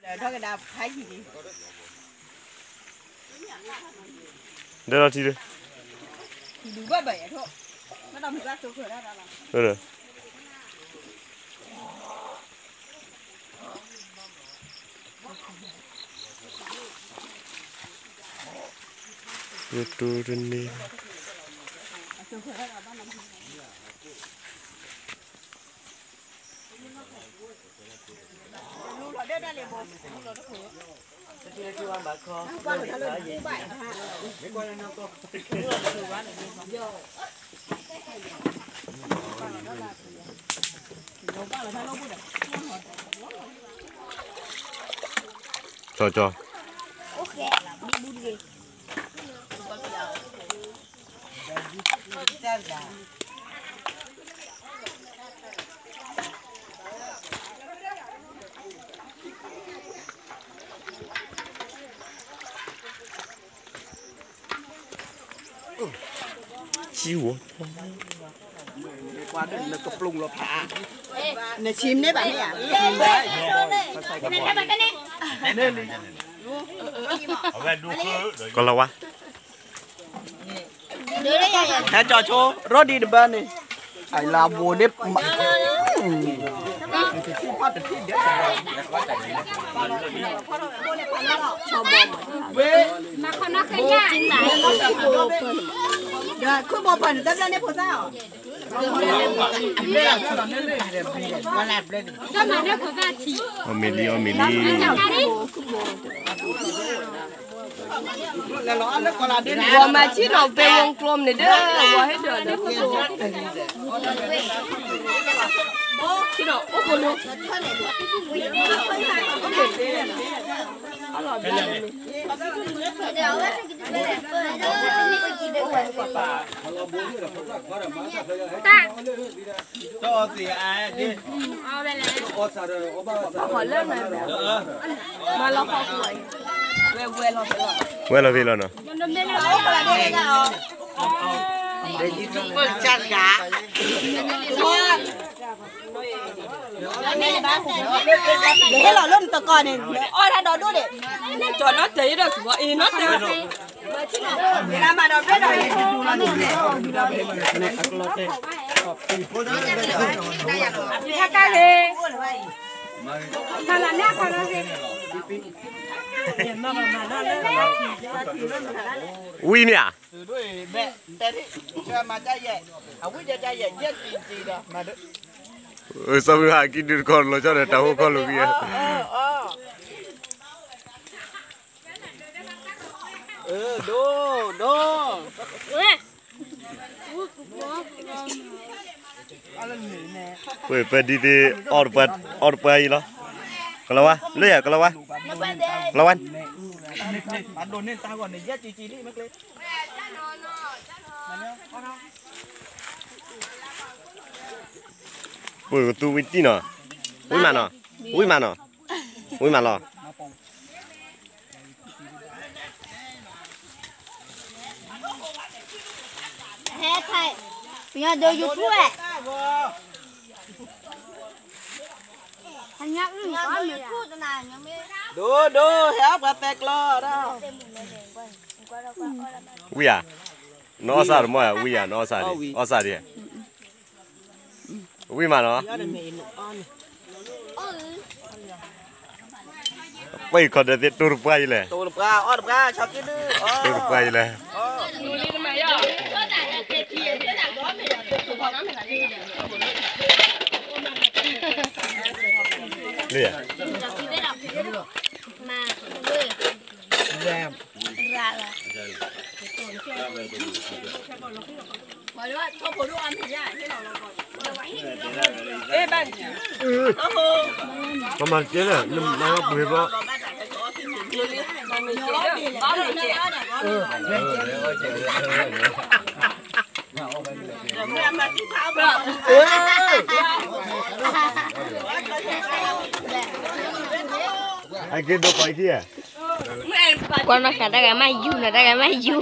ဒဲလီၤထံဒၢ ယတူၢ်တန့ၢ် ကၠီကၠီ စံဝီ နဆံမ့ၢ်ဘၣ်န့ၣ်ဧါ ကလီၤဝါ ဟဲကၠီဆိ ရိဒံတဘၣ်န့ၣ် အလၤဘိးဒ့ ခုဘိးဖၢၣ်န့ၣ် တဘျီန့ၣ်ဖိသၣ်အီၤ အီၣ်မ့ၢ်လံ အီၣ်မ့ၢ်လံ ဝီၤမၤဆံၣ်နီၤ ပဲဝံကျိမ့ၢ်န့ၣ်ဒီး ဝီၤဟဲဒၢးဒီး ဆံၣ်နီၤ အိၣ်ခိၣ်လိ အလီၤဘျါန့ၣ် ဝဲလီၤဖံးလီၤနီၤ ဟဲလီၤလၢနတကီၢ်န့ၣ် အီၣ်တၢ်ဒီးဒိၣ်န့ၣ် ကၠီနီၣ်တဲာ်ယဒီးစူၤအံၤနီၣ်တဲာ် ဝံၤမ့ၢ်ဧါ စီၤမုၢ်ဟးကံဒုးတကီၢ်လီၤဆီဒီးတၢ်ဟိၣ်ခီၣ်လိာ်က့ၤဧါ ဒိၣ်ဒိၣ် ပဒ်သိး အီၣ်တပှၢ်အံၤလီၤ ကလီၤဝါ လၢယၤ ကလီၤဝါ ကလီၤဝါ ပကသူဝံၤတံၢ်နီၤ ဝံၤမးနီၤ ဝံၤမးနီၤ ဝံၤမးလီၤ ဟဲ ပညီဒိ YouTube ဝဲ ဒိဒိ ဟဲအီၣ်ပှၤသဲကျီဒီး ဝံၤဧါ နအီၣ်စၢ်တမီၢ်ဧါ ဝံၤဧါ နအီၣ်စၢ်ဒံး အီၣ်စၢ်ဒံး ဝံၤမးနီၤ ပှၤခီဒီးသ့ၣ်တိၢ်တပှၢ်အံၤလဲၣ် တိၢ်တပှၢ်အီၣ်တပှၢ် ဆီက့ဒု တိၢ်တပှၢ်အံၤလဲၣ် လံ ပမၤကဲလဲၣ် နမၤပှ့ၤဘီ အက့ဒိးပှၤအံၤထံၣ်ဧါ ကွၢ်နီၢ်ဃာ်တၢ်ဂၤမးယူၤနီၤ တၢ်ဂၤမးယူၤ